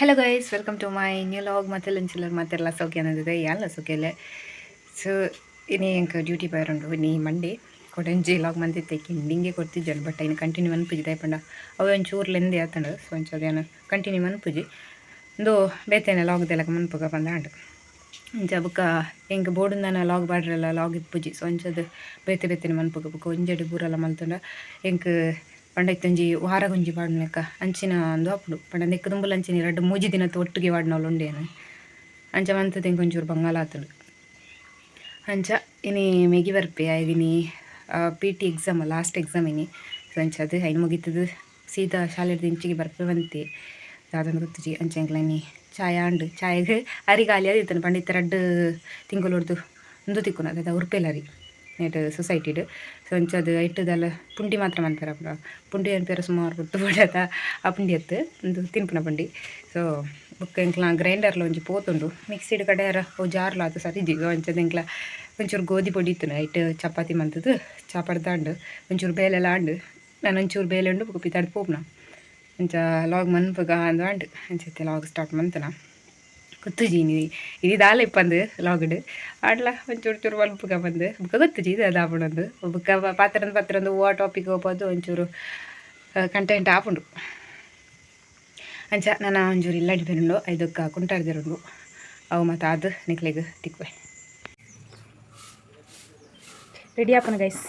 Hello guys, welcome to my new vlog. ಮತ್ತೆ ಮತ್ತೆಲ್ಲ ಸೌಖ್ಯ ಅನ್ನೋದಿದೆ ಯಾಲ್ಲ ಸೌಖ್ಯಲ್ಲೇ. ಸೊ ಇನಿ ಎಂಕ್ ಡ್ಯೂಟಿ ಪೋಯರುಂಡು. ಇನಿ ಮಂಡೇ ಕೊಡಂಜಿ ಲಾಗ್ ಮಂದಿತ್ತೆ ಕಿಂಡಿಂಗೆ ಕೊಡ್ತಿದ್ದನು, ಬಟ್ ಇನ್ನು ಕಂಟಿನ್ಯೂ ಮನ್ಪುಜಿ ದಾಯೆಪಂಡ ಅವು ಒಂಚೂರು ಲೆಂದಿ ಆತಂಡು. ಸೊ ಒಂಚ ಅದೇನು ಕಂಟಿನ್ಯೂ ಮನ್ಪುಜಿ ಇಂದು ಬೇತೇನೆ ಲಾಗ್ ದೆಲಕ ಮನ್ಪುಗ ಪಂದಾಂಡ್. ಇಂಚ ಬುಕ್ಕ ಎಂಕ್ ಬೋಡುಂದನ ಲಾಗ್ ಬಾಡ್ರೆಲ್ಲ ಲಾಗ್ ಇಪ್ಪುಜಿ. ಸೊ ಅಂಚದ ಬೇತೆ ಬೇತೆನೆ ಮನ್ಪುಗ ಬುಕ್ಕ ಒಂಜೆಡ್ ಪೂರೆಲ್ಲ ಮಲ್ತುಂಡ ಎಂಕ್ ಪಂಡ ಇತ್ತೊಂಜಿ ವಾರಗೊಂಜಿ ಪಾಡುನ ಅಂಚಿನ ಅಂದು ಆಪುಂಡು. ಪಂಡ ನೆಕ್ಕ್ ದುಂಬುಲ ಅಂಚಿನ ರಡ್ಡ್ ಮೂಜಿ ದಿನತ ಒಟ್ಟಿಗೆ ಪಾಡುನವ್ಲು ಉಂಡೇನು. ಅಂಚ ಮಂತುದು ಎಂಕ್ ಒಂಚೂರು ಬಂಗಾಲ ಆತುಂಡು. ಅಂಚ ಇನಿ ಮೆಗಿ ಬರ್ಪೆ ಆಯ್ದಿನಿ P T exam last exam ಇನಿ. ಸೊ ಅಂಚ ಅದು ಐನ್ ಮುಗಿತದು ಸೀದಾ ಶಾಲೆಡ್ದ್ ಇಂಚಿಗೆ ಬರ್ಪೆ ಬಂತೆ ದಾದಂದು ಗೊತ್ತುಜಿ. ಅಂಚ ಎಂಕ್ಲ ಇನಿ ಚಾಯ್ ಆಂಡ್. ಚಾಯಗ್ ಅರಿ ಖಾಲಿ ಆದಿತ್ತುಂಡು. ಪಂಡ ಇತ್ತೆ ರಡ್ಡ್ ತಿಂಗೊಲುರ್ದು ಉಂದು ತಿಕ್ಕುನ ಅದ ಉರ್ಪೆಲ್ ಅರಿ ನೆಟ್ ಸೊಸೈಟಿಡ್. ಸೊ ಅಂಚ ಅದು ಐಟುದಲ್ಲ ಪುಂಡಿ ಮಾತ್ರ ಮನ್ಪೆರ್ ಅಪುನ ಪುಂಡಿ ಅನ್ಪೆರ್ ಸುಮಾರು ಪೊರ್ತು ಬೋಡಾತ ಆ ಪುಂಡಿ ಅತ್ತು ಉಂದು ತಿನ್ಪುನ ಪುಂಡಿ. ಸೊ ಬೊಕ್ಕ ಎಂಕ್ಲ ಗ್ರೈಂಡರ್ಲ ಒಂಜಿ ಪೋತುಂಡು ಮಿಕ್ಸಿಡ್ ಕಡೆಯರ ಅವು ಜಾರ್ಲ ಆತು ಸರಿಜಿ. ಸೊ ಅಂಚದ ಎಂಕ್ಲ ಒಂಚೂರು ಗೋಧಿ ಪೊಡಿ ಇತ್ತುಂಡು ಐಟ್ ಚಪಾತಿ ಮಂತುದು ಚಾಪಡ್ದಾಂಡು ಒಂಚೂರು ಬೇಲೆಲ ಆಂಡ್. ನಾನು ಒಂಚೂರು ಬೇಲೆ ಉಂಡು ಬೊಕ್ಕ ಪಿದಾಡ್ದ್ ಪೋಪುನ. ಅಂಚ ಲಾಗ್ ಮನ್ಪುಗ ಅಂದು ಆಂಡ್. ಅಂಚ ಲಾಗ್ ಸ್ಟಾರ್ಟ್ ಮಂತನ ಗೊತ್ತುಜಿ ಇನಿ ಇನಿ ದಾಲ ಇಪ್ಪಂದು ಲಾಗ್ಡ್ ಆಡ್ಲ ಒಂಚೂರು ಚೂರು ಮನ್ಪುಗ ಬಂದು ಬೊಕ್ಕ ಗೊತ್ತುಜಿ ಇದು ದಾಪುಂಡು. ಬೊಕ್ಕ ಪಾತೆರಂದು ಪಾತೆರಂದು ಓ ಟಾಪಿಕ್ ಹೋಗ್ಬೋದು ಒಂಚೂರು ಕಂಟೆಂಟ್ ಆಪುಂಡು. ಅಂಚ ನಾನು ಒಂಚೂರು ಇಲ್ಲಡಿ ಬೆರುಂಡು ಐದಕ್ಕ ಕುಂಟಾಡ್ದಿರುಂಡು ಅವು ಮತ್ತು ಅದು ನಿಕ್ಲೆಗ್ ತಿಕ್ವೆ ರೆಡಿ ಆಪನ ಗೈಸ್.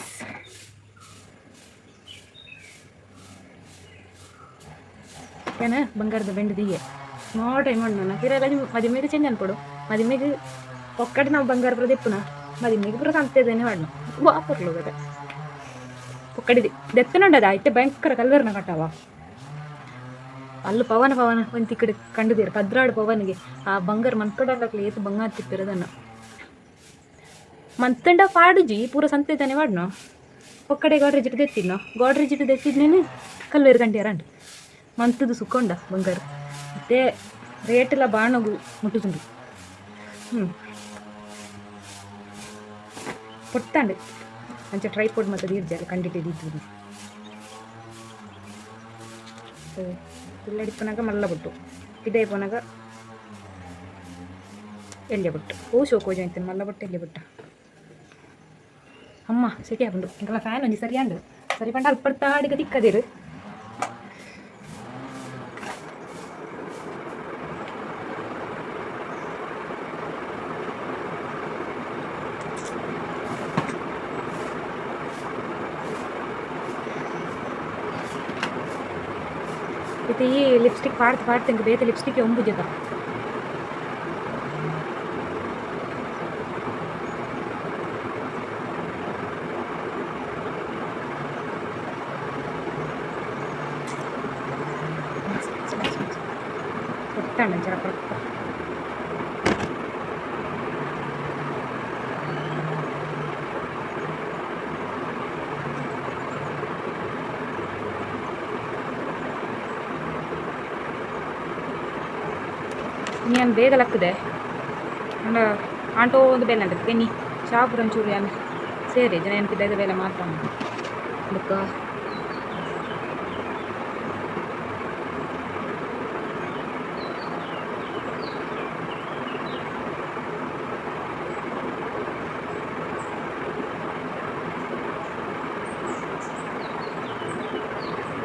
ಏನ ಬಂಗಾರದ ಬೆಂಡು ದಿಗೆ ಸ್ಮಾಲ್ ಟೈಮ್ ಉಂಡು. ನನ್ನ ಕಿರೆಲ್ಲ ಮದಿಮೆಗೆ ಚೇಂಜ್ ಅನ್ಪೊಡು. ಮದಿಮೆಗೆ ಒಕ್ಕಡೆ ನಾವು ಬಂಗಾರ ಪೂರ ದೆಪ್ಪುನ ಮದಿಮೆಗೆ ಪೂರ ಸಂತೆದೇನೆ ವಾಡ್ನು ವಾಪರ್ಲು ಗದ ಒಕ್ಕಡಿది ದೆತ್ತನುಂಡದ ಐತೆ ಭಯಂಕರ ಕಲ್ವರ್ನ ಕಟ್ಟವ ಅಲ್ಲು ಪವನ ಪವನ ಒಂಜಿ ತಿಕ್ಕಡೆ ಕಂಡುದೀರು ಪದ್ರಾಡು ಪವನಿಗೆ ಆ ಬಂಗಾರ ಮನ್ಪಡಕ್ಲೆ ಏತು ಬಂಗಾರ ತಿಪ್ಪಿರದನ್ನ ಮಂತಂಡ ಪಾಡುಜಿ ಪೂರ ಸಂತೆದಾನೆ ವಾಡ್ನು ಒಕ್ಕಡೆ ಗೋಡ್ರೇಜ್ ದೆತ್ತಿದ್ನೋ ಗೋಡ್ರೇಜ್ ದೆತ್ತಿದ್ನೇನು ಕಲ್ವೇರು ಗಂಟಿಯರಂಡು ಮಂತದ್ದು ಸುಕ್ಕೊಂಡ ಬಂಗಾರ ಮತ್ತೆ ರೇಟ್ ಎಲ್ಲ ಬಾಣಗು ಮುಟ್ಟುದುಂಡು. ಹ್ಞೂ ಪೊಟ್ಟಾಂಡು ಅಂಚ ಟ್ರೈಪೋಡ್ ಮತ್ತು ದೀರ್ಜಾಲ ಕಂಡಿಟ್ಟು ದೀತು. ಸೊ ಇಲ್ಲಡಿಪ್ಪನಾಗ ಮಲ್ಲ ಬೊಟ್ಟು ಇದೇ ಪೋನಾಗ ಎಲ್ಯ ಬೊಟ್ಟು ಓ ಶೋಕೋಜ ಅಂತೀನಿ ಮಲ್ಲ ಬೊಟ್ಟು ಎಲ್ಯ ಬೊಟ್ಟ ಅಮ್ಮ ಸೆಕೆ ಆಪುಂಡು. ಎಂಕಲ್ಲ ಫ್ಯಾನ್ ಒಂಜಿ ಸರಿಯಾಂಡು ಸರಿ ಪಂಡ ಅಲ್ಪಡ್ತಾಡಿಗ ತಿಕ್ಕದಿರು. ಇತ್ತೆ ಈ ಲಿಪ್ಸ್ಟಿಕ್ ಪಾಡ್ತು ಪಾಡ್ತು ಇಂಕ ಬೇತೆ ಲಿಪ್ಸ್ಟಿಕ್ ಒಂಬುಜದ ಕೊಡ್ತಾಣ ಜರ ಕೊಡ್ತ. ನಾನು ಬೇಗ ಲಕ್ಕದೆ ಅಂಡ ಆಂಟೋ ಒಂದು ಬೇಲೆ ಅಂತ ಬೆನ್ನಿ ಶಾಪುರ ಒಂಚೂರು ಯಾನ್ ಸೇರಿ ಜನ ಏನ್ಪಿದ್ದ ಬೇಲೆ ಮಾತ್ರ ಬೊಕ್ಕ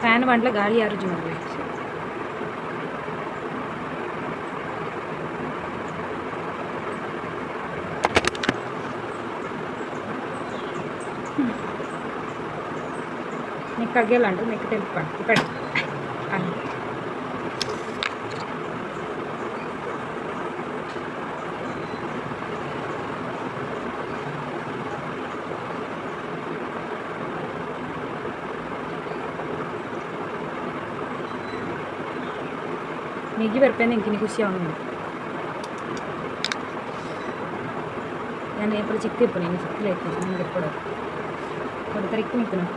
ಫ್ಯಾನ್ ಬಂಡ್ಲ ಗಾಳಿ ಯಾರು ಜೀವ. ನೆಕ್ ಅಗೆಲ್ಲ ನೆಕ್ ತೆಲ್ಪಂಡು ಪೆಡ್ ಮೆಗಿ ಬರ್ಪೇನೆ ಎಂಕಿನಿ ಖುಷಿ ಆವೊಂದುಂಡು. ഞാൻ ಏಪ್ರಿಲ್ ಚಿಕ್ಕ ಇಪ್ಪು ನೀನು ಚಿಕ್ಕಲೆ ಇತ್ತು ನನಗೆ ಕೊಡು ಕೊಡ್ತಾರೆ ಇಕ್ಕು ಮಿಕ್ಕುನು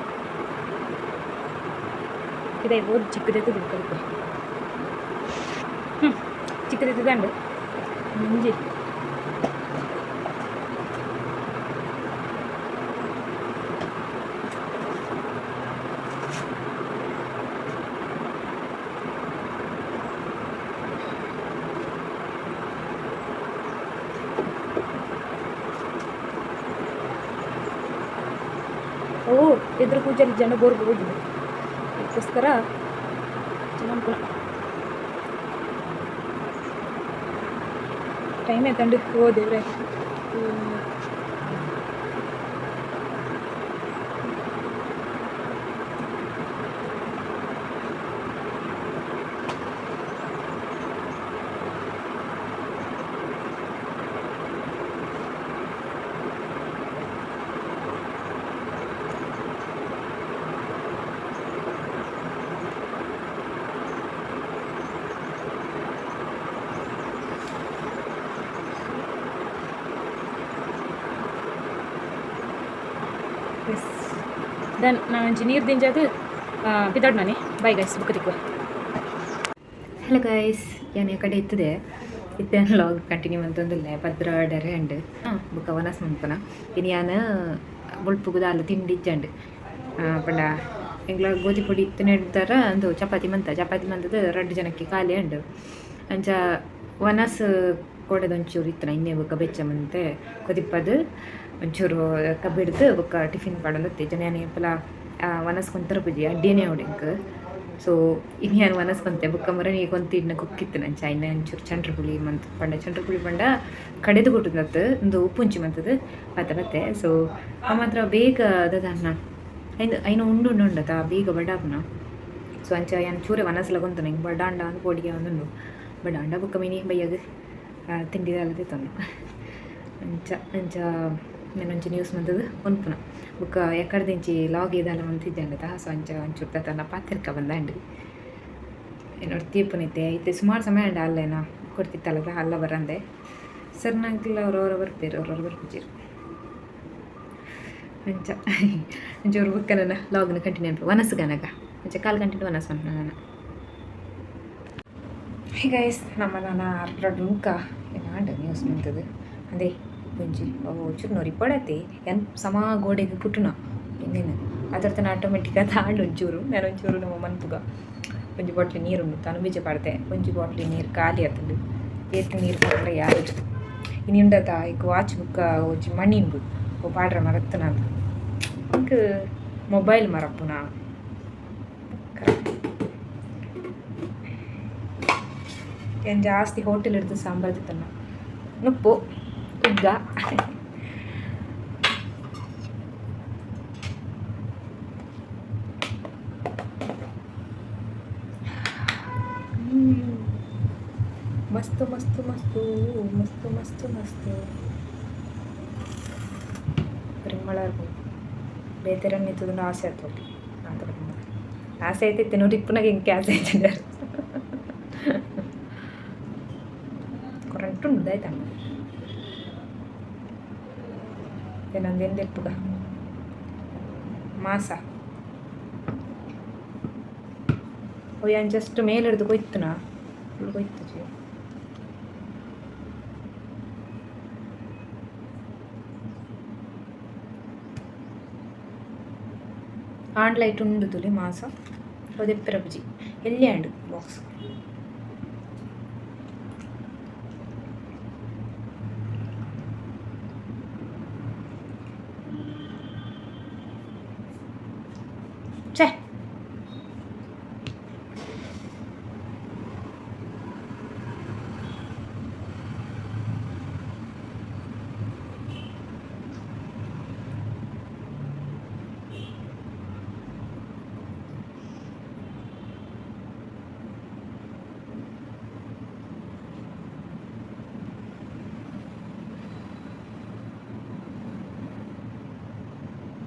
ಇದೇ ಓದ್ ಚಿಕ್ಕದೈತೆ ದುಡ್ಡು ಹ್ಞೂ ಚಿಕ್ಕದೈತೆ ಮುಂಜಿ ಓ ಎದುರು ಪೂಜೆಲಿ ಜನ ಬೋರ್ಗು ಹೋಗಿದೆ ಅದಕ್ಕೋಸ್ಕರ ಚೆನ್ನಾಗಿ ಟೈಮ್ ಆಯ್ತಂಡು. ಓ ದೇವ್ರೆ. ಎಸ್ then ನಾನು ಒಂಜಿ ನೀರು ದಿಂಜಾದು ಬಿದ್ದಾಡ್ ನಾನೇ. ಬಾಯ್ ಗೈಸ್, ಬುಕ್ ತಿಕ್ಕುವ. ಹಲೋ ಗೈಸ್, ಯಾನ್ ಕಡೆ ಇತ್ತದೆ ಇತ್ತೆ ಲಾಗ್ ಕಂಟಿನ್ಯೂ ಮಂತೊಂದುಲ್ಲೆ ಪದ್ರಾಡರೆ ಅಂಡ್ ಬುಕ್ಕ ವನಸ್ ಮನ್ಪುನ. ಇನಿ ಯಾನ್ ಬೊಲ್ಪುಗು ದಾಲ ತಿಂಡಿ ಇಜ್ಜಂಡ್. ಪಂಡ ಎಂಕ್ಲ ಗೋಧಿ ಪೊಡಿ ಇತ್ತಿನ ಅಂದು ಚಪಾತಿ ಮಂತ ಚಪಾತಿ ಮಂತದ ರಡ್ಡ್ ಜನಕ್ಕೆ ಖಾಲಿ ಅಂಡ್. ಅಂಚ ವನಸ್ ಕೋಡೆದ ಒಂಚೂರು ಇತ್ತನ ಇನ್ನೇ ಬೊಕ್ಕ ಬೆಚ್ಚ ಮಂತೆ ಕೊದಿಪ್ಪದು ಒಂಚೂರು ಕಬ್ಬಿಡ್ದು ಬೊಕ್ಕ ಟಿಫಿನ್ ಪಾಡೊಂದಿತ್ತೆ. ಜನ ಯಾನ್ ಏಪಲ ವನಸ್ ಕೊಂತರ ಪೂಜಿ ಅಡ್ಡಿನೇ ಅವಡು ಎಂಕ್. ಸೊ ಇನಿ ಯಾನ್ ವನಸ್ ಕೊಂತೆ ಬೊಕ್ಕ ಮುರನಿ ಕೊಂತಿಡ್ನ ಕುಕ್ಕಿತ್ತು ಅಂಚ ಐನ ಒಂಚೂರು ಚಂಡ್ರ ಪುಳಿ ಮಂತ್ ಪಂಡ ಚಂಡ್ರ ಪುಳಿ ಪಂಡ ಕಡೆದು ಕೊಟ್ಟುದತ್ತು ಒಂದು ಉಪ್ಪುಂಚಿ ಮಂತದು ಪತ್ತೆ ಪತ್ತೆ. ಸೊ ಆ ಮಾತ್ರ ಬೇಗ ದದಾನ ಐನ್ ಐನ ಉಂಡು ಉಂಡು ಉಂಡತ ಬೇಗ ಬಡಾಪುನ. ಸೊ ಅಂಚ ಯಾನ್ ಚೂರೆ ವನಸ್ಲ ಕೊಂತುನ ಇಂಕ್ ಬಡಾಂಡ ಅಂದ್ ಪೋಡಿಗೆ ಒಂದುಂಡು ಬಡಾಂಡ ಬೊಕ್ಕ ಮಿನಿ ಬಯ್ಯಗ್ ತಿಂಡಿ ತಂದು ಅಂಚ ಅಂಚ ಒಂಜಿ ನ್ಯೂಸ್ ಮಂತದು ಉನ್ಪುನ. ಬೊಕ್ಕ ಎಕ್ಕಡ್ದಿಂಚಿ ಲಾಗ್ ಏದಾಲ ಮಂತಿಜ್ಜಂಡತ. ಸೊ ಅಂಚ ಒಂಚೂರು ತನ್ನ ಪಾತೆರ್ಕ ಬಂದಂಡು ಏನೋಡು ತೀಪುನಿತ್ತೆ ಇತ್ತೆ ಸುಮಾರು ಸಮಯ ಅಂಡ ಅಲ್ಲೇನ ಕೊಡ್ತಿತ್ತಲ್ಲ ಅಲ್ಲ ಬರಂದೆ ಸರ್ ನಂಗಿಲ್ಲ ಅವ್ರವ್ರ ಬರ್ಪೇರು ಅವ್ರವ್ರ ಬರ್ಪುಜೆರ್. ಅಂಚ ಒಂಚೂರು ಬೊಕ್ಕ ನನ್ನ ಲಾಗ್ನ ಕಂಟಿನ್ಯೂ ಅನ್ಪ ವನಸ್ಸು ಗನಗ ಅಂಚ ಕಾಲು ಕಂಟಿನ್ಯೂ ವನಸ್ ನನ್ನ. ಹೇ ಗೈಸ್, ನಮ್ಮ ನನ್ನ ರಡ್ಡ್ ಉಂಕ ಏನಾಂಡ ನ್ಯೂಸ್ ಮಂತದು ಅದೇ ಒಂಜಿ ಚೂರು ನೊರಿ ಪಡತೆ ಎನ್ ಸಮ ಗೋಡೆಗೆ ಕುಟ್ಟುನ ಇನ್ನೇನು ಅದರ್ತನ ಆಟೋಮೆಟಿಕ್ ಅದು ಆಂಡ್ ಒಂಚೂರು ನಾನು ಒಂಚೂರು ನಮ್ಮ ಮನ್ಪುಗ. ಒಂಜಿ ಬಾಟ್ಲಿ ನೀರುಂಡು ತಾನು ಬೀಜ ಪಾಡ್ತೆ. ಒಂಜಿ ಬಾಟ್ಲಿ ನೀರು ಖಾಲಿ ಆತುಂಡು. ಏತ್ ನೀರು ಪಾಡ್ರೆ ಯಾರು ಇನಿ ಉಂಡತ ಇಕ್ ವಾಚ್ ಬುಕ್ಕ ಒಂಜಿ ಮಣಿ ಉಂಡು ಅವು ಪಾಡ್ರೆ ಮರತ್ತುನ ಇಂಕ್ ಮೊಬೈಲ್ ಮರಪ್ಪುನ ಕರೆಕ್ಟ್. ಏನ್ ಜಾಸ್ತಿ ಹೋಟೆಲ್ ಹಿಡ್ದು ಸಾಂಬಾರ್ ತಿತ್ತನ ನುಪ್ಪು ಉಗ್ಗ. ಮಸ್ತು ಮಸ್ತು ಮಸ್ತು ಮಸ್ತು ಮಸ್ತು ಮಸ್ತು ಪರಿಮಳ ಇರ್ಬೋದು. ಬೇತೆರನ್ನು ಇತ್ತದನ್ನು ಆಸೆ ಆಯ್ತು ಆ ಥರ ಆಸೆ ಐತಿತ್ತು ನೋಡಿ ಪುನಃ ಹಿಂಗೆ ಆಸೆ ಐತಿದ್ದಾರೆ ಕರೆಂಟ್ ಉಂಡು ಆಯ್ತಾ ನಂದು ಎಂದೆಪ್ಪುಗ ಮಾಸ ಯಾನ್ ಜಸ್ಟ್ ಮೇಲೆ ಹಿಡ್ದು ಕೊಯ್ತುನಾ ಕೊಯ್ತು. ಆಂಡ್ ಲೈಟ್ ಉಂಡು ತುಲೆ ಮಾಸ ಒದೆಪ್ಪೆರ ಬುಜಿ ಎಲ್ಲಿ ಆಂಡ್ ಬಾಕ್ಸ್ ಛೇ.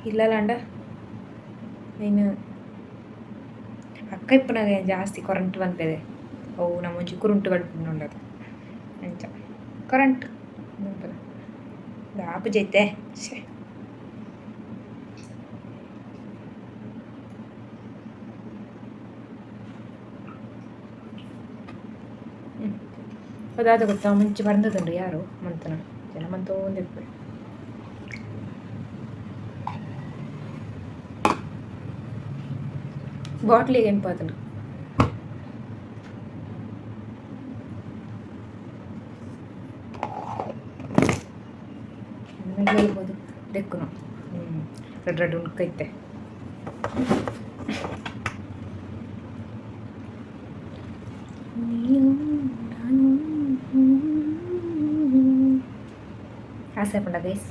ಇಲ್ಲಲಾಂಡ ಐನು ಅಕ್ಕ ಇಪ್ಪುನಗ ಜಾಸ್ತಿ ಕರೆಂಟ್ ಪನ್ಪೆದೆ ಅವು ನಮ್ಮ ಒಂಜಿ ಕುರುಂಟು ಕಡ್ಪುಂಡು ಅಂಚ ಕರೆಂಟ್ ಪನ್ಪುನ ಆಪುಜೈತೆ ಛೇ. ಅದಾದ ಗೊತ್ತಾ ಮುಂಚೆ ಬಂದದುಂಡು ಯಾರು ಮಂತನ ಜನ ಮಂತೊಂದಿಪ್ಪೆ. ಬಾಟ್ಲಿಗೆ ಎಂಪಾತುಂಡು ಹೇಳ್ಬೋದು ದೆಕ್ಕುನು. Red red ಉಣ್ಕೈತೆ. ಆಸೆ ಪಂಡ ಗೈಸ್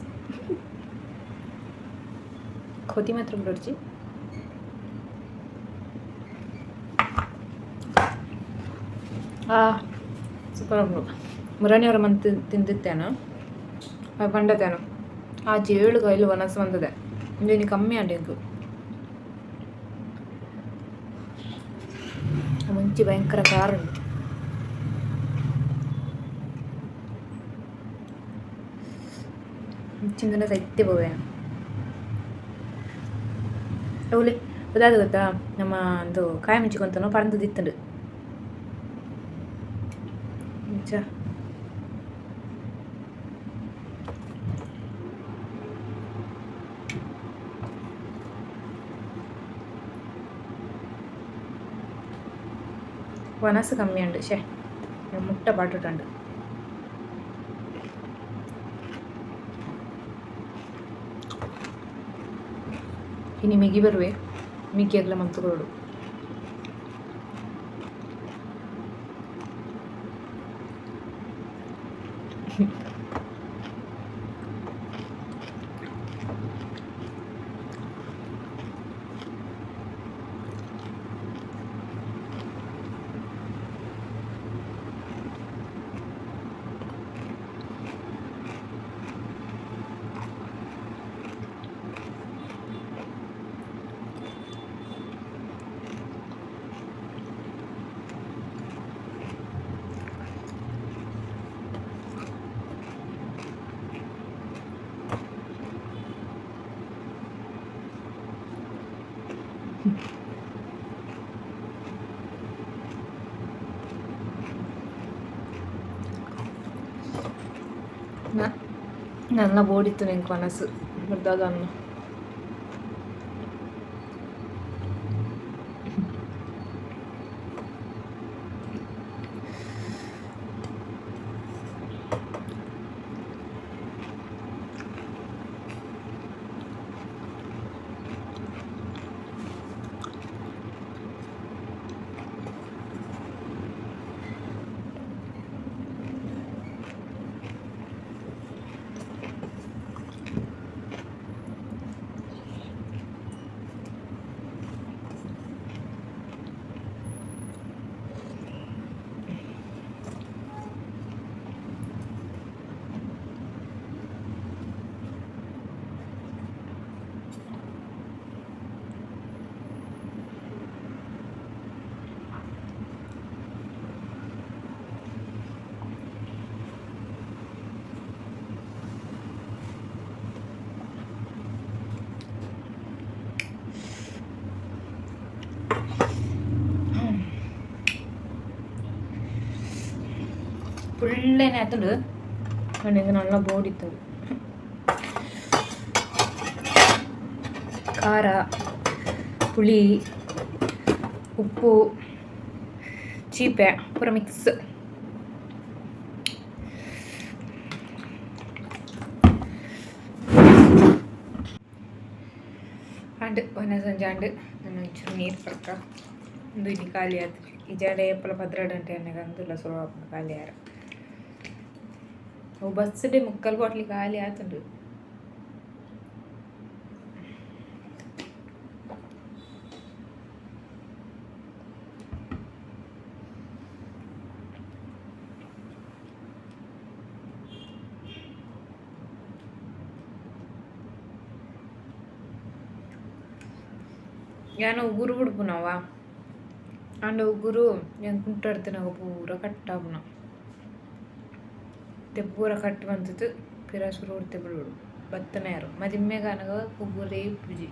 ಖೋತಿ ಮಾತ್ರ ಬಿಡೋರ್ಚಿ. ಆ ಸೂಪರ್ ಉಂಡು. ಮುರಾನಿಯವರ ಮಂತ್ ತಿಂದಿತ್ತೇನು ಪಂಡತೇನು ಆಚೆ 7 ಕೈಲು ವನಸು ಬಂದದೆ. ಇಂದು ಕಮ್ಮಿ ಆಂಡ್ ಎಂಕು. ಮುಂಚೆ ಭಯಂಕರ ಖಾರ ಉಂಟು. ಮುಂಚಿಂದನ ಸೈತ್ಯ ಪೋವೆ ಅವಳಿ ಉದಾದ ಗೊತ್ತಾ ನಮ್ಮ ಒಂದು ಕಾಯಿ ಮುಂಚಿಕೊಂತನೋ ಪರಂದು ದಿತ್ತಂಡು ಮುಂಚ. ವನಸು ಕಮ್ಮಿ ಉಂಡು. ಶೇ ಮುಟ್ಟ ಪಾಟುಂಡು. ಇನಿ ಮಿಗಿ ಬರುವೆ ಮಿಗಿ ಅಗ್ಲ ಮಂತುಕೊರೊಡು. ನನ್ನ ಬೋಡಿತ್ತು ನೆಂಕ್ ಮನಸ್ಸು ದಾದ ಅನ್ನ. ಫುಲ್ಲೇನೆ ಆತುಂಡು ನನಗೆ ನಲ್ಲ ಬೋಡಿತ್ತು. ಖಾರ ಪುಳಿ ಉಪ್ಪು ಚೀಪೆ ಪೂರ ಮಿಕ್ಸ್. ಅಂಡ್ ವನಸಂಜಾಂಡ್ ನಾನು ಒಂಚೂರು ನೀರು ಪರ್ಕ ಒಂದು ಇಲ್ಲಿ ಖಾಲಿ ಆಯ್ತು. ಈ ಜಾಡ ಏಪಲ 12 ಗಂಟೆ ಅನ್ನಗ ಅಂದುಲ್ಲ ಸುಲಭ ಖಾಲಿ ಆರ. ಅವು ಬಸ್ಸಡೆ ಮುಕ್ಕಲ್ ಬಾಟ್ಲಿ ಖಾಲಿ ಆತುಂಡು. ಯಾನ ಉಗುರು ಬುಡ್ಪುನವ ಅಂಡ ಉಗುರು ಯಾನ್ ಕುಂಟಡ್ತಿನಾಗ ಪೂರ ಕಟ್ಟಾಪುನ ते ಪೂರ ಕಟ್ ಬಂತದ್ದು ಪಿರ ಸುರು ಉಡ್ತೆ ಬಿಡುಡು ಬತ್ತನೇರು ಮದಿಮ್ಮೆಗಾನಗ ಉಗುರೇ ಪೂಜಿ.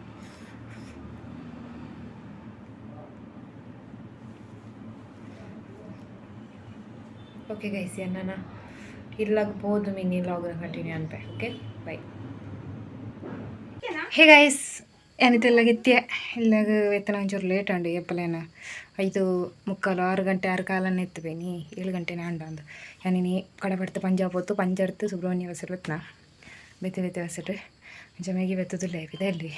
ಓಕೆ ಗೈಸ್, ಎನ್ನನ ಇಲ್ಲಾಗ ಪೋದು ಮಿನಿ ಲಾಗ್ನ ಕಂಟಿನ್ಯೂ ಅನ್ಪೆ. Okay bye. ಹೇ ಗೈಸ್, ಏನಿದೆಲ್ಲ ಗೆತ್ಯ ಇಲ್ಲಾಗ ವೇತನ ಒಂಚೂರು ಲೇಟ್ ಅಂಡು. ಏಪಲೇನ 5:45 6 ಗಂಟೆ 6 ಕಾಲನ್ನ ಎತ್ತುವೆ ನೀ 7 ಗಂಟೆನೇ ಅಂಡ ಅಂದು. ಯಾನಿನಿ ಕಡೆ ಪಡ್ತು ಪಂಜಾಬ್ ಪೋತು ಪಂಜಡ್ತು ಸುಬ್ರಹ್ಮಣ್ಯ ಬಸ್ಸು ಬತ್ನ ಬೇತೆ ಬೇತೆ ಬಸ್ಸು ಅಂಚ ಮ್ಯಾಗಿ ಬತ್ತದಿಲ್ಲ ಇದೆ ಅಲ್ಲಿ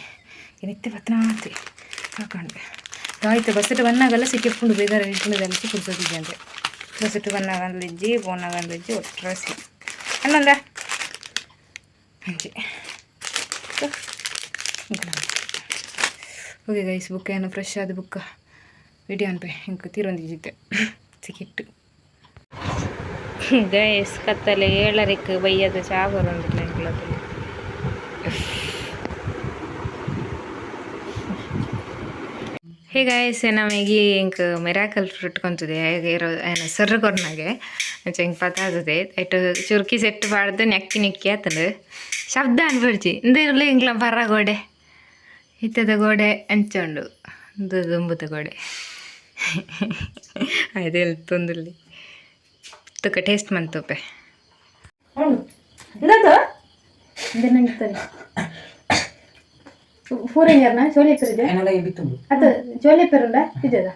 ಇನಿತ್ತೆ ಬತ್ತನಾತಿ ಸಾಕಂಡೆ ಆಯ್ತು. ಬಸ್ಸಿಟ್ಟು ಬಂದಾಗಲ್ಲ ಸಿಕ್ಕಿಕೊಂಡು ಬೇದಾರ ಇಟ್ಕೊಂಡು ಪುಡ್ಸೋದಿದ್ದೆ ಅಂತೆ. ಬಸ್ಸಿಟ್ಟು ಬಂದಾಗ ಇಜ್ಜಿ, ಫೋನಾಗ ಇಜ್ಜಿ, ಒಟ್ಟು ಸಿ ಅನ್ನಂದ ಅಂಚೆ. Okay guys, book ಏನು ಫ್ರೆಶ್ ಆದ ಬುಕ್ಕ ವಿಡಿಯೋ ಅನ್ಪೆ ಇಂಕ ತೀರೊಂದಿದ್ದೆ ಸಿಕ್ಕಿಟ್ಟು. ಗೈಸ್, ಕತ್ತಲೆ 7:30ಕ್ಕೆ ಬೈಯದ ಚಾ ಬರೋಂದಿಲ್ಲ ಎಂಕ್ಲದಲ್ಲಿ. ಹೇ ಗಾಯ್ಸ್, ನಮಗೆ ಇಂಕ್ ಮಿರಾಕಲ್ ಫ್ರೂಟ್ ಕೊಂತದೆ ಇರೋ ಏನು ಸರ್ರು ಕೊರ್ನಾಗೆ ಅಂಚ ಇಂಕ್ ಪತ್ತಾದದೆ. ಐಟ್ ಚುರುಕಿ ಸೆಟ್ ಪಾಡ್ದು ನೆಕ್ಕಿ ನೆಕ್ಕಿ ಆತಂದು ಶಬ್ದ ಅನ್ಪಡ್ಚಿ. ಇಂದ ಇಂಕ್ಲ ಪರ ಗೋಡೆ ಇತ್ತದ ಗೋಡೆ ಅಂಚ ಉಂಡು. ಇಂದು ದುಂಬುದ ಗೋಡೆ ಆಯ್ತು ಎಲ್ತೊಂದುಲ್ಲಿ ತುಕ ಟೇಸ್ಟ್ ಮಂತುಪೆ. ನಂಗೆ ಫೋರಿನರ್ನ ಚೋಲೆ ಪೆರಿದೆ ಅದು ಚೋಲೆ ಪೆರುಂಡ ಇದದ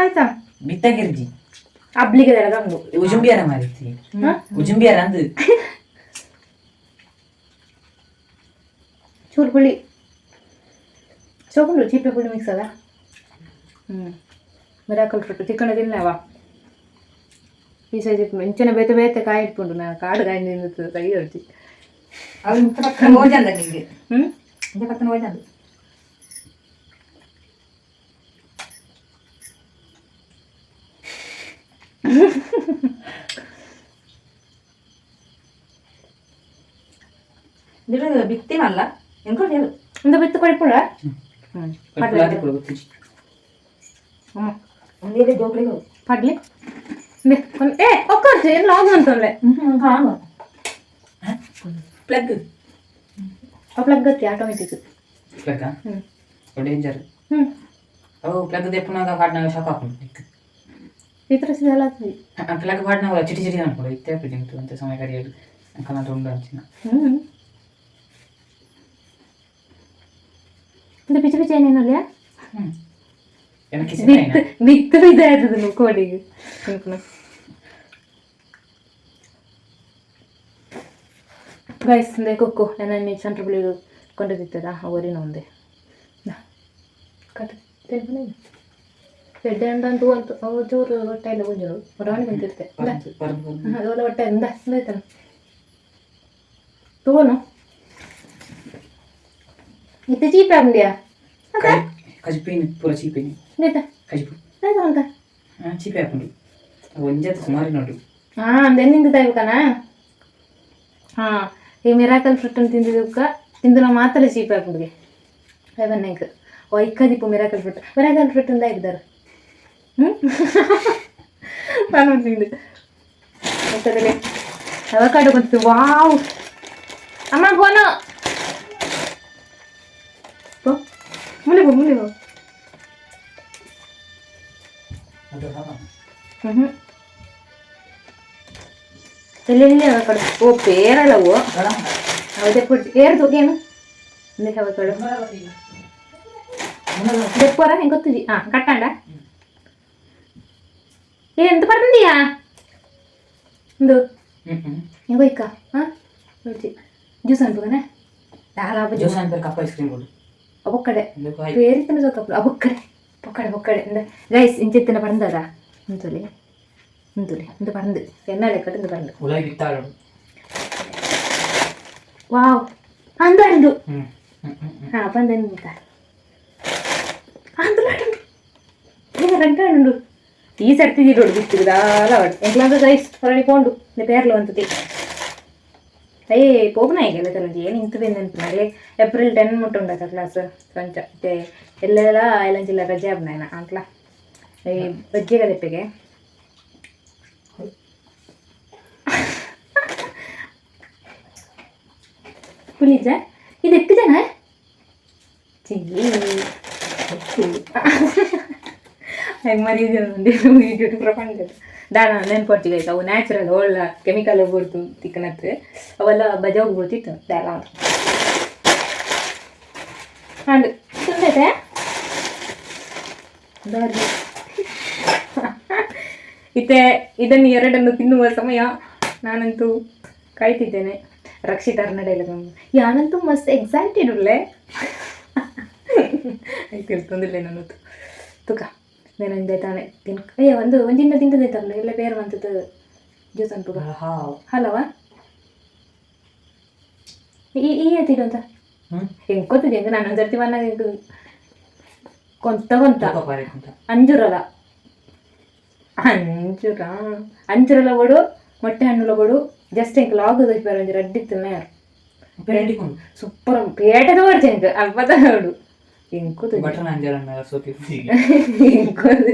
ಆಯ್ತಾ. ಬಿತ್ತಗಿರ್ಜಿ. ಅಬ್ಲಿಗೆ ದಳದಂಗು. ಉಜುಂಬಿಯರ ಮಾರಿತಿ, ಉಜುಂಬಿಯರ ಅಂದು. ಚೂರು ಹುಳಿ ಸೋಕುಂಡು, ಚೀಪೆ ಪುಳಿ ಮಿಕ್ಸ್ ಅದ. ಮಿರಾಕಲ್ ಫ್ರೂಟ್ ತಿಕ್ಕಣ ತಿನ್ನವ ಈ ಸೈಜ್ ಮೆಂಚಿನ ಬೇತೆ ಬೇತೆ ಕಾಯಿ ಇಟ್ಕೊಂಡು ನಾನು ಕಾಡು ಕಾಯಿ ತಿಂದು ಕೈ ಹೊಡ್ತಿ. ಓಜಂದ ನಿಮಗೆ. ಪಕ್ಕನ ಓಜಂದು. ಬಿತ್ತಿನಲ್ಲ ಎಂಕೊಂಡು ಹೇಳು. ಇಂದ ಬಿತ್ತು ಕೊಡಿಪುಳ. ಒಂದೇ ಜೋಕ್ಳಿಗೆ. ಪಡ್ಲಿ ಏ ಒಕ್ಕರ್ಜಿ ಏನು ಲಾಗ್ ಅಂತೊಲ್ಲೆ. ಪ್ಲಗ್. ಆ ಪ್ಲಗ್ ಗತ್ತಿ automatic. Plug danger. ಅವು ಪ್ಲಗ್ ದೆಪ್ಪುನಾಗ ಹಾಡ್ನಾಗ ಶಾಕ್ ಹಾಕೊಂಡು. ಈ ಥರ ಸಿಗಲ್ಲ. ಪ್ಲಗ್ ಹಾಡ್ನಾಗ ಚಿಟಿ ಚಿಟಿ ಅನ್ಕೊಂಡು ಇತ್ತೆ ಪಿಡಿಂತು ಅಂತ ಸಮಯ ಕರಿಯೋದು ಅಂಕನ ಉಂಡು ಅಂಚಿನ. ಇಂದ ಪಿಚಿ ಪಿಚಿ ಏನೇನಲ್ಲ. ಏನಕ್ಕೆ? ಬಿತ್ತು ಬಿತ್ತು ಇದಾಯ್ತದ ಕೋಡಿಗೆ ತಿನ್ಕೊಂಡು. ಗೈಸ್, ಇಂದೆ ಕೊಕ್ಕು ನನ್ನ ಸೆಂಟ್ರ್ ಬಳಿ ಕೊಂಡಿದ್ದ ಅವರಿನ ಒಂದೇ ಕಟ್ ತಿನ್ಕೊಂಡು ಎಡ್ಡೆ ಅಂತ ಅಂತ ಅವು ಚೂರು ಹೊಟ್ಟೆ ಎಲ್ಲ ಗುಂಜರು ಹೊರಗಡೆ ಬಂತಿರ್ತೆ. ಅದೆಲ್ಲ ಹೊಟ್ಟೆ ಇಂದ ಇಂದಾಯ್ತಾನ ತಗೋನು ಇತ್ತೆ ಚೀಪ್ ಆಂಡಿಯಾ. ಕಜಿಪೇನು ಪೂರ ಚೀಪೇನು. ಇಂದಾಯ್ತ. ಕಜಿಪು. ಇಂದಾಯ್ತ ಅಂತ. ಚೀಪೆ ಹಾಕೊಂಡು ಒಂಜಾತ ಸುಮಾರು ನೋಡು. ಹಾಂ, ಅಂದೆನ್ನಿಂದ ತಾಯ್ಬೇಕನ. ಹಾಂ, ಈ ಮಿರಾಕಲ್ ಫ್ರೂಟ್ ಅಂತ ತಿಂದಿದ್ದಕ್ಕ ತಿಂದು ನಾವು ಮಾತ್ರ ಚೀಪ್ ಹಾಕೊಂಡಿಗೆ ಬನ್ನಂಕ ಓ ಇಕ್ಕದಿಪ್ಪು miracle fruit, miracle fruit ಅಂತ ಇದ್ದಾರೆ. ನಾನು ತಿಂದು ಮತ್ತದಲ್ಲಿ ಅವಕಾಡೋ ಗೊತ್ತು. ವಾವ್, ಅಮ್ಮ ಫೋನು. ಪೋ ಮುಂದೆ, ಪೋ ಮುಂದೆ, ಪೋ. ಹ್ಞೂ, ಎಲ್ಲೆಲ್ಲಿ ಅವಕಾಡೋ? ಓ, ಪೇರಳವು ಅದೇ ಪುಟ್ ಏರ್ದು ಏನು ಅಂದೆ ಅವಕಾಡೋ ದೆಪ್ಪರ ಹೆಂಗೆ ಗೊತ್ತಿಜಿ. ಹಾಂ, ಕಟ್ಟಾಂಡ ಏ ಎಂತ ಪಡ್ತಿದೀಯಾ ಇಂದು ಹೆಂಗೋ ಇಕ್ಕ. ಹಾಂ, ನೋಡ್ತಿ ಜ್ಯೂಸ್ ಅನ್ಬೋದನೆ ದಾಲ. ಜ್ಯೂಸ್ ಅನ್ಬೇಕು, cup ice cream ಕೊಡು. ಒಕ್ಕಡೆ പേരിത്തന്നെ ಸೊಕ್ಕಪ್ಪು ಬೊಕ್ಕಡೆ ಬೊಕ್ಕಡೆ ಬೊಕ್ಕಡೆ ಇಂದ. ಗೈಸ್, ಇಂಚಿತ್ತಿನ ಪರಂದದ ಇಂತುಲಿ ಇಂತುಲಿ ಇಂದು ಪರಂದು ಎನ್ನಾಲೆ ಕಟ್ಟು ಇಂದು ಪರಂದು. ಉಲಾಯಿ ಬಿತ್ತಾಳು. ವಾವ್, ಅಂದು ಅಂದು. ಹಾಂ, ಬಂದ ಅಂದು ರಂಟ ಉಂಡು. ಈ ಸರ್ತಿ ರೋಡ್ ಬಿತ್ತಿರು ದಾಲ ಎಂಕ್ಲಾಗ. ಗೈಸ್, ಹೊರಳಿ ಪೋಂಡು ಇಂದ ಪೇರ್ಲು ಅಂತತಿ. ಅಯ್ಯೇ, ಪೋಪುನ ಎಲ್ಲ ತರಂಜಿ ಏನು ಇಂತು ಬೆಂದ. ಏಪ್ರಿಲ್ 10 ಮುಟ್ಟ ಉಂಡತ ಕ್ಲಾಸ್ ಸಂಚ ಎಲ್ಲೆಲ್ಲ ಎಲ್ಲಂಚಿಲ್ಲ ರಜೆ ಆಬ್ನಾಯನ ಅಂಕ್ಲ ಈ ಬಜ್ಜೆ ಕದೆಪ್ಪೆಗೆ ಪುಲಿಜ ಇದು ಎತ್ತು ಜನ ಚಿಲ್ಲಿ ಹೆಂಗೆ ಮರ್ಯಾದೆ ವೀಡಿಯೋ ಪ್ರಪಂಚ ದಾಳ ನೆನ್ಪೊಟ್ಟಿಗೆ ಆಯ್ತು. ಅವು ನ್ಯಾಚುರಲ್ ಒಳ್ಳ ಕೆಮಿಕಲ್ ಬುಡ್ತು ತಿಕ್ಕನತ್ತು ಅವೆಲ್ಲ ಬಜಾವ್ ಬುಡ್ತಿತ್ತು ದಾಳ ಅಂಡ್ ತಿಂದೈತೆ. ಇತ್ತೆ ಇದನ್ನು ಎರಡನ್ನು ತಿನ್ನುವ ಸಮಯ. ನಾನಂತೂ ಕಾಯ್ತಿದ್ದೇನೆ. ರಕ್ಷಿತ್ ಅರ್ನ ಡೈಲಾಗ್. ಯಾನಂತೂ ಮಸ್ತ್ ಎಕ್ಸೈಟೆಡ್ ಉಲ್ಲೆ. ಐತೆ ತಿಳ್ಕೊಂಡಿಲ್ಲ ನಾನು. ತುಕ నేను ತಾನೆ ತಿನ್. ಅಯ್ಯ, ಒಂದು ಒಂಜಿನ ತಿಂತದೈತಲ್ಲ ಎಲ್ಲ ಬೇರೆ ಮಂತದ್ದು ಜ್ಯೂಸ್ ಅನ್ಪುಗ. ಹಾವ್. ಹಲವ ಈ ಈ ಅಂತ. ಹ್ಮ್. ಹೆಂಗ್ ಗೊತ್ತಿದೆ ಹೆಂಗ ನಾನು ಒಂದ್ಸರ್ತಿ ಮನ್ನಾಗ ಕೊಂತ ಕೊಂತ. ತೂಕ ಪಾರಿ ಅಂತ. ಅಂಜೂರಲ, ಅಂಜೂರ, ಅಂಜೂರಲ ಕೊಡು, ಮೊಟ್ಟೆ ಹಣ್ಣುಲ ಕೊಡು. ಜಸ್ಟ್ ಎಂಕ್ ಲಾಗ್ ಬೇರೆ ಒಂಜಿ ರಡ್ಡಿ ತಿನ್ನ. ಪೇಟಿಕೊಂಡು. ಸೂಪರ್ ಪೇಟದ ಕೊಡ್ಚೆ ಎಂಕ್ ಅಲ್ಪದ ಕೊಡು ಎಂಕುದು. ಬಟನ್ ಅಂಜಾರ ಮೇಲೆ ಸೋಕಿ. ಎಂಕೊದು.